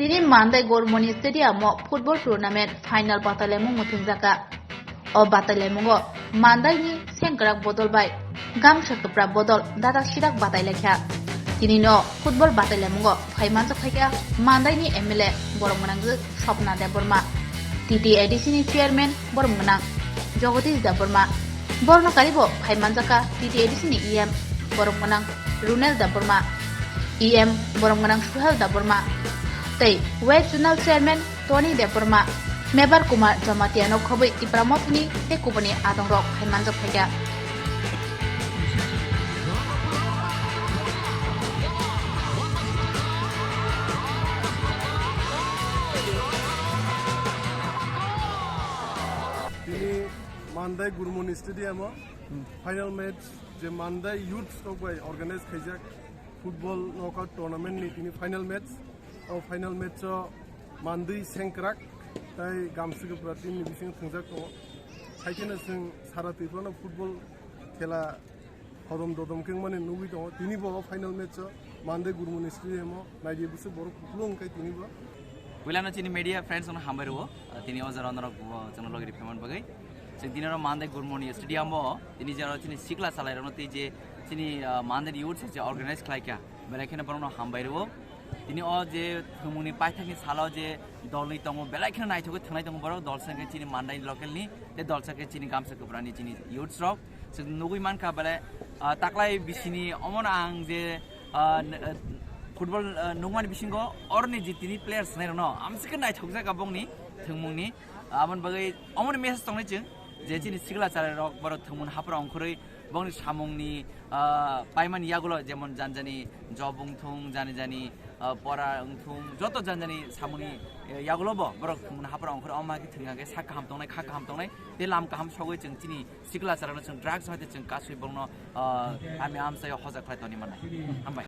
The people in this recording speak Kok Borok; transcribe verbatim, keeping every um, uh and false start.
Tini Mandai Gormoni Stadium o football tournament final batailaimung mwthangjakha. O batailaimung o Mandai ni sengkrak bodol bai gamsa kwpra bodol dada sirak batailaikha. Tini no football batailaimung o phaimanjak phaikha Mandai ni M L A borok mwnang Swapna Debbarma, T T A D C ni chairman borok mwnang Jagadish Debbarma, borokno karibo phaimanjakha T T A D C ni E M borok mwnang Runel Debbarma, E M borok mwnang Suhel Debbarma, tei West Zonal Chairman Tony Debbarma, Mebar Kumar Jamatia no khobwi Tipra Mothani tei kubuni adongrok phaimanjak phaikha. Tini Mandai Gurmoni Stadium o final match je Mandai youth stock bai organize khaijak football knockout tournament ni tini final match. O final match o Mandai sengkrak tai gamsa kwpra team ni bising thwngjak tongo. Haikheno chwng sara Tripura no football khela hodom dodom khe mani nugwi tongo. Tini bo o final match o Mandai Gurmoni Stadium o naidi busu borok kuplung khe tini bo. Puilano chini media friends no hambai rwo. Tini o jora norok bo chwngno logi riphaimani bagwi. Chwng tini oro Mandai Gurmoni Stadium o tini jora chini sikla salai rokno tei je chini, ah, Mandai youth se je organize khlai kha. Belai kheno borokno hambai rwo. Tini o je thwngmungni paithakni salo je dolni tongo, belai kheno naithokgwi thwngnai tongo borok, dol sangkhe chini Mandai local ni, tei dol sangkhe chini gamsa kwpra ni chini youths rok. Chwng nugwi mankha belai, ah, taklai bisini omono ang je, ah, n-, ah, football, ah, nukmani bisingo oroni je tini players nai rokno amsike naithokjak abongni thwngmungni, ah, aboni bagwi omono message tongnai chwng je chini sikla chwrai rok borok thwngmung haphra ongkhorwi bongni samungni, ah, paimani yagulo jemon janjani job wngthung, jani jani, ah, pora wngthung, joto janjani samungni, eh, yagulo bo borok thwngmung haphra ongkhorwi omo hai khe thwngya khe sak kaham tongnai, kha kaham tongnai, tei lam kaham sogwi chwng chini sikla chwraino chwng drugs hai tei chwng kasui borokno, ah, ami amchaio hoja khlai toni mannai. Hambai.